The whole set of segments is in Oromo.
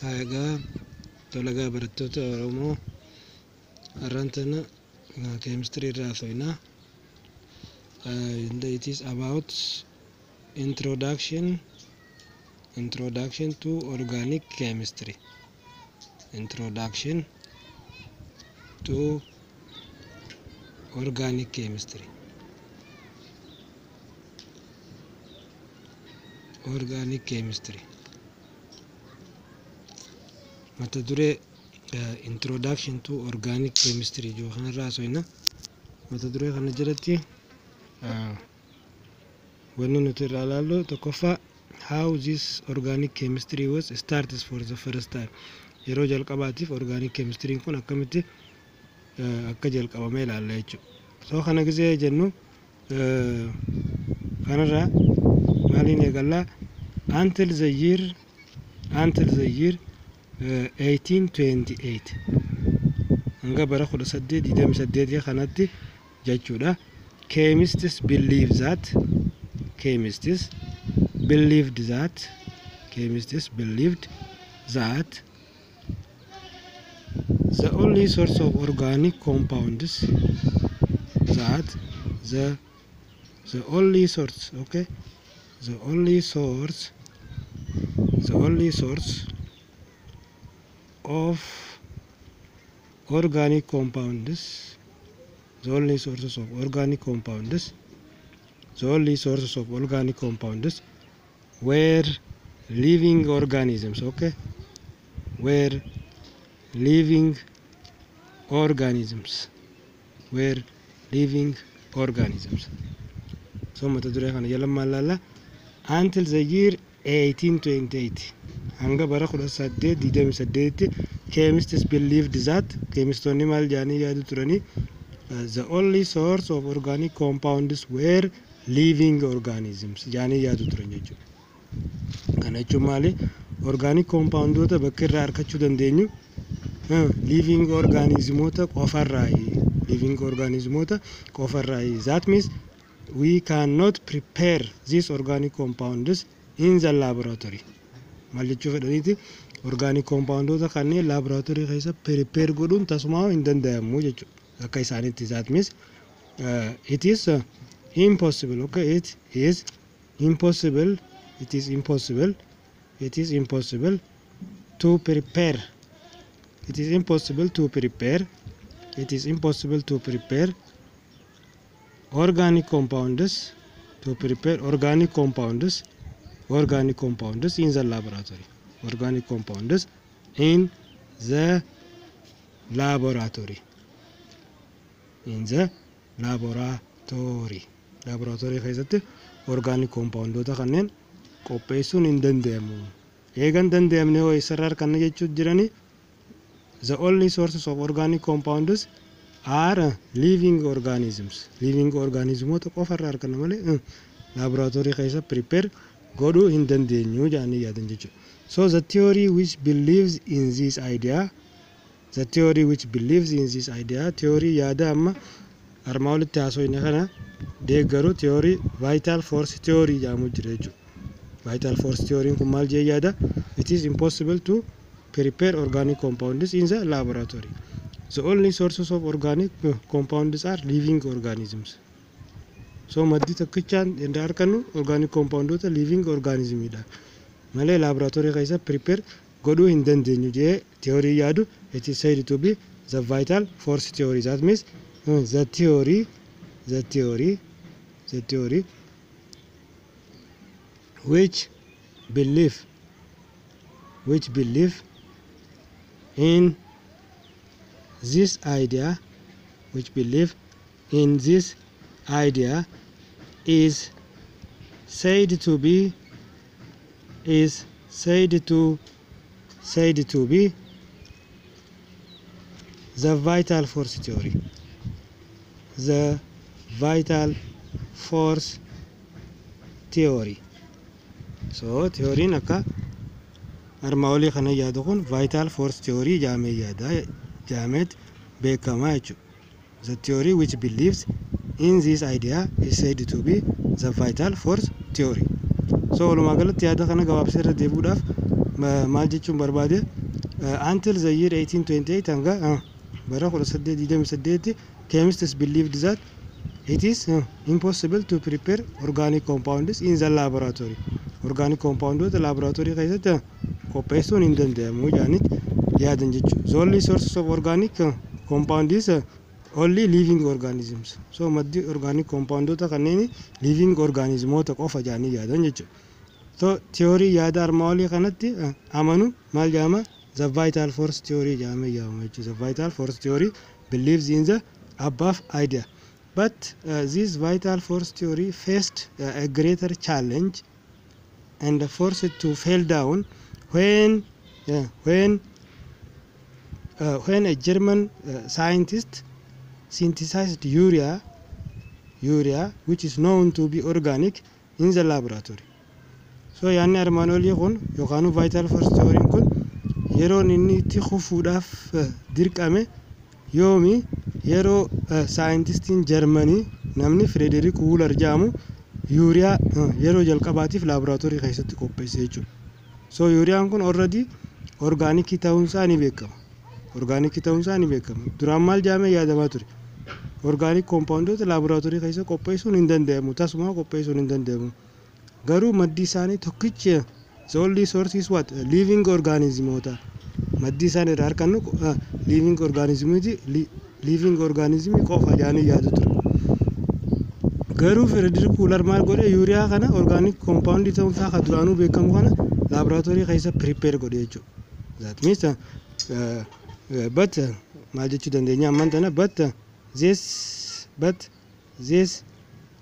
Egaa dalagaa barattoota Oromoo har'aan tana keemistirii irraa haasofna. It is about introduction to organic chemistry. Introduction to organic chemistry. Organic chemistry. Mata duree introduction to organic chemistry jedhu kanarraa haasofna. Mata duree kana jalatti wanni nuti irraa ilaallu tokkoffaa, how this organic chemistry was started for the first time. Yeroo jalqabaatiif organic chemistry kun akkamitti akka jalqabame ilaalla jechuudha. So kana gisee jennu, kanarraa maaliin eegallaa? Until the year 1828, hanga bara 1828 kanatti jechuudha. Chemists believed that chemists believed that the only source of organic compounds, that the only source, okay, the only source of organic compounds, the only sources of organic compounds, the only sources of organic compounds were living organisms, okay, were living organisms, were living organisms. So mata duree kana jala maal laalla? Until the year 1828, hanga bara 1828tti, chemists believed that, chemistoonni maal jedhanii yaadu turanii? The only source of organic compounds were living organisms jedhanii yaadu turan jechuudha. Kana jechuun maali? Organic compoundoota bakka irraa argachuu dandeenyu living organismoota qofarraayi. Living organismoota qofarraayi. That means we cannot prepare these organic compounds in the laboratory. Maal jechuu fedhaniiti? Organic compoundoota kanneen laboratory keessa prepare godhuun tasumaa hin danda'amu jechuudha. Akka isaanitti, that means it is impossible. Okay, it is impossible. It is impossible. It is impossible to prepare. It is impossible to prepare. It is impossible to prepare organic compounds, to prepare organic compounds in the laboratory, organic compounds in the laboratory, in the laboratory. Laboratory keessatti organic compoundoota kanneen qopheessuun hin danda'amu. Eegan danda'amne hoo eessarraa arganna jechuu jirani? The only sources of organic compounds are living organisms. Living organismoota qofarraa arganna malee laboratory keessa prepare godhuu hin dandeenyu jedhanii yaadan jechuudha. So the theory which believes in this idea, the theory which believes in this idea, theory yaada amma armaa olitti haasofne kana deeggaru, theory vital force theory jedhamu jira jechuudha. Vital force theory kun maal jee yaada? It is impossible to prepare organic compounds in the laboratory. The only sources of organic compounds are living organisms. So maddi tokkichaan irraa argannu organic compoundoota living organismidha. Malee laboratory keessa prepare godhuu hin dandeenyu jee theory yaadu, it is said to be the vital force theory. That means the theory which believe in this idea, which believe in this idea is said to be, is said to be the vital force theory, the vital force theory. So theoryin akka armaa olii kana yaadu kun vital force theory jedhamee yaada jedhameet beekamaa jechuudha. The theory which believes in this idea is said to be the vital force theory. So walumaa galatti yaada kana gabaabsee irra deebi'uudhaaf Maal jechuun barbaade, until the year 1828, hanga bara 1828, chemists believed that it is impossible to prepare organic compounds in the laboratory. Organic compoundoota laboratory keessatti qopheessuun hin danda'amu jedhanitti yaadan jechuudha. The only sources of organic compound is only living organisms. So maddi organic compoundoota kanneen living organismoota qofa jedhanii yaadan jechuudha. So theory yaada armaa olii kanatti amanu maal jedhama? The vital force theory jedhamee yaamama jechuudha. The vital force theory believes in the above idea. But this vital force theory faced a greater challenge and forced to fall down when a German scientist synthesized urea, which is known to be organic, in the laboratory. So yaadni armaan olii kun yookaan vital force theory kun yeroon inni itti kufuudhaaf dirqame yoomi? Yeroo saayintistiin Jarmanii namni Frederick Wöhler jedhamu yuuriyaa yeroo jalqabaatiif laaboraatoorii keessatti qopheesse jechuudha. So yuuriyaan kun already organicii ta'uunsaa ni beekama. Organicii ta'uunsaa ni beekama. Duraan maal jedhamee yaadamaa ture? Organic compoundoota laaboraatoorii keessa qopheessuun hin danda'amu. Tasuma qopheessuun hin danda'amu. Garuu maddi isaanii tokkichi, the only source is what? Living organismoota. Maddi isaan irraa argannu living organismiti, living organismii qofa jedhanii yaadu ture. Garuu Frederick Wöhler maal godhe? Yuuriyaa kana organic compound ta'uunsaa kan duraanuu beekamu kana laaboraatoorii keessa prepare godhe jechuudha. That means but maal jechuu dandeenya ammaan tana? But this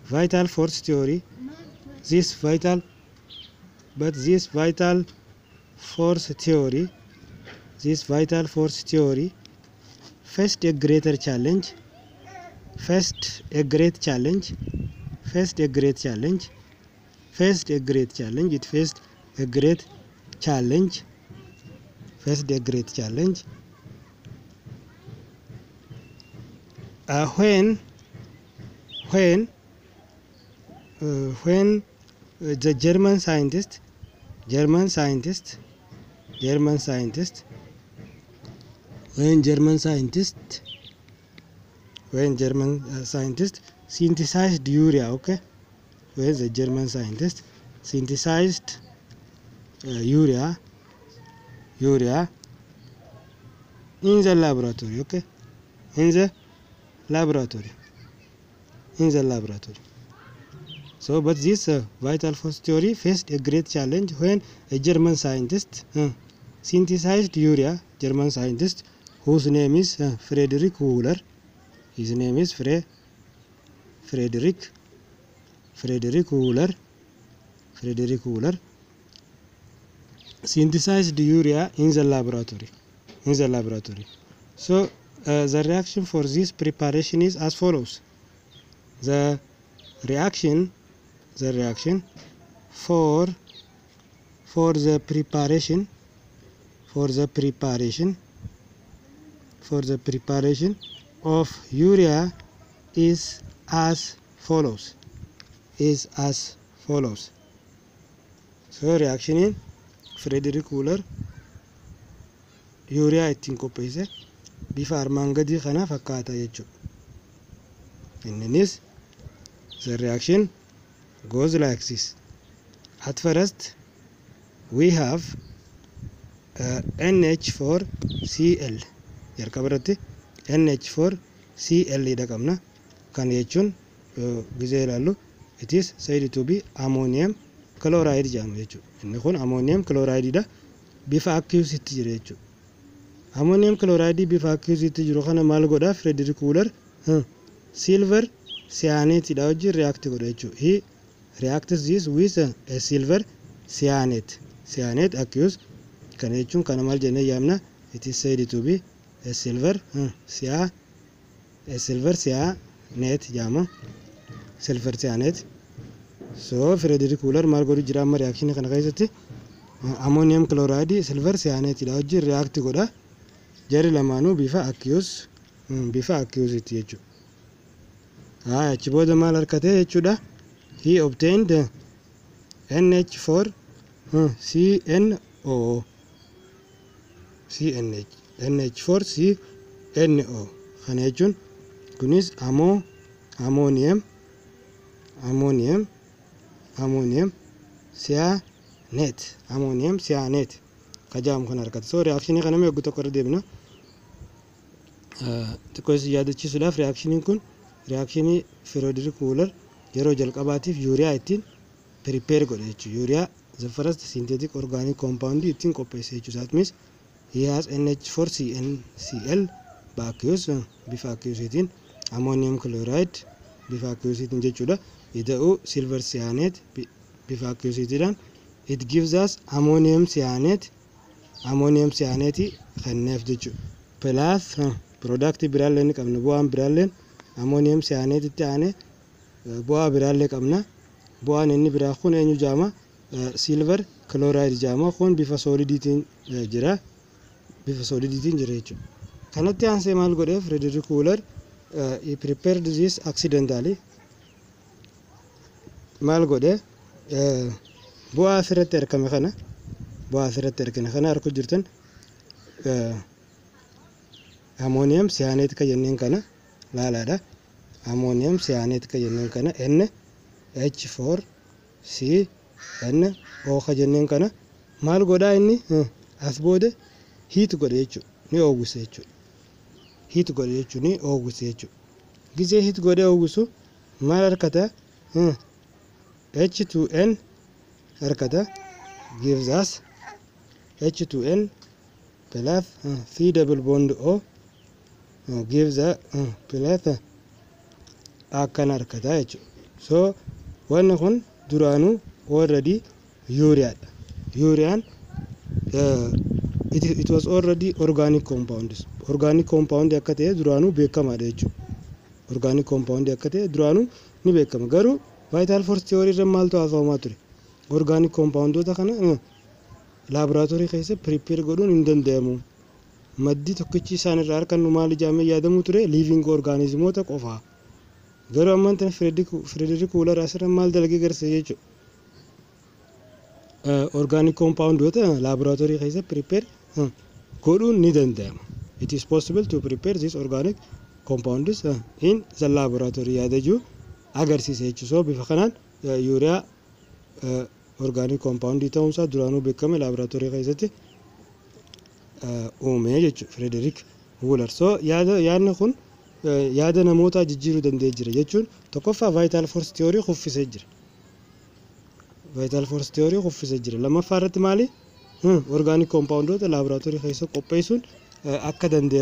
vital force theory this vital but this vital force theory this vital force theory faced a greater challenge faced a great challenge faced a great challenge faced a great challenge it faced a great challenge faced a great challenge when the German scientist when German scientist when German scientist synthesized urea, okay, when the German scientist synthesized urea in the laboratory, okay, in the laboratory in the laboratory. So, but this vital force theory faced a great challenge when a German scientist synthesized urea, German scientist whose name is Frederick Wöhler. His name is Frederick Wöhler. Frederick Wöhler synthesized urea in the laboratory. In the laboratory. So the reaction for this preparation is as follows. The reaction for the preparation of urea is as follows is as follows. So reactioniin Frederick Wöhler yuuriyaa ittiin qopheesse bifa armaan gadii kana fakkaata jechuudha. Inninis, the reaction goes like this. At first we have NH4Cl. Jalqaba irratti NH4Cl dha qabna. Kana jechuun gizee ilaallu, it is said to be ammonium chloride jedhama jechuudha. Inni kun ammonium chloride dha. Bifa aqueousitti jira jechuudha. Ammonium chloride bifa aqueousitti jiru kana maal godha Frederick Wöhler? Silver cyanate dha wajjin react godha jechuudha. He reacts this with a silver cyanate aqueous. Kana jechuun kana maal jennee yaamna? It is said to be a silver cyanate jedhama, silver cyanate. So Frederick Wöhler maal godhu jira amma reaction kana keessatti? Ammonium chloride silver cyanate dha wajjin react godha. Jarri lamaanuu bifa aqueousitti jechuudha. Haa, achi booda maal argate jechuudha? He obtained NH4 CNO O CNH NH4 CNO. Kana jechuun kunis ammonium ammonium ammonium cyanate, ammonium cyanate ka jedhamu kan argata. So reactionii kana mee tokko irra deebina. Xiqqoo isin yaadachiisuudhaaf, reactioniin kun reactionii Frederick Wöhler yeroo jalqabaatiif yuuriyaa ittiin prepare godhe jechuudha. Yuuriyaa, the first synthetic organic compound, ittiin qopheesse jechuudha. That means he has NH4CnCl aqueous, bifa aqueousiitiin, ammonium chloride bifa aqueousiitiin jechuudha. Ida'uu silver cyanate bifa aqueousiitiidhaan, it gives us ammonium cyanate. Ammonium cyanate kenneef jechuudha. Plus product biraallee ni qabna. Bu'aan biraalleen ammonium cyanate itti aanee bu'aa biraallee qabna. Bu'aan inni biraa kun eenyu jaama? Silver chloride jaama. Kun bifa solidiitiin jira. Bifa solidiitiin jira jechuudha. Kanatti aansee maal godhee Frederick Wöhler? He prepared this accidentally. Maal godhee? Bu'aa asirratti argame kana, bu'aa asirratti argame kana arguu jirtan, ammonium cyanate ka jenneen kana laalaadha. Ammonium cyanate ka jenneen kana, N H4 C N O ka jenneen kana, maal godhaa inni as booda? Heat godhe jechuudha, ni oowwise jechuudha. Heat godhe jechuudha, ni oowwise jechuudha. Gizee heat godhee oowwisu maal argata? H2N argata, gives us H2N plus C double bond O gives a plus akkana argata jechuudha. So wanni kun duraanuu already ureaadha. Ureaan it was already organic compounds. Organic compound akka ta'e duraanuu beekamaadha jechuudha. Organic compound akka ta'e duraanuu ni beekama. Garuu vital force theory irra maaltu haasawamaa ture? Organic compoundoota kana laaboraatoorii keessa prepare godhuun hin danda'amu. Maddi tokkichi isaan irraa argannu maal ijaamee yaadamuu ture? Living organismoota qofaa. Garuu ammaan tana Frederick Wöhler asirra maal dalagee garsiise jechuudha? Organic compoundoota laaboraatoorii keessa prepare godhuun ni danda'ama. It is possible to prepare this organic compounds in the laboratory yaada jiru agarsiisa jechuudha. So bifa kanaan yuuriyaa organic compound ta'uunsaa duraanuu beekame laaboraatoorii keessatti uume jechuudha Frederick Wöhler. So yaada yaadni kun yaada namootaa jijjiiruu danda'ee jira jechuun, tokkoffaa vital force theory kuffisee jira. Vital force theory kuffisee jira. Lammaffaa irratti maali? Organic compoundoota laaboraatoorii keessa qopheessuun akka danda'amu.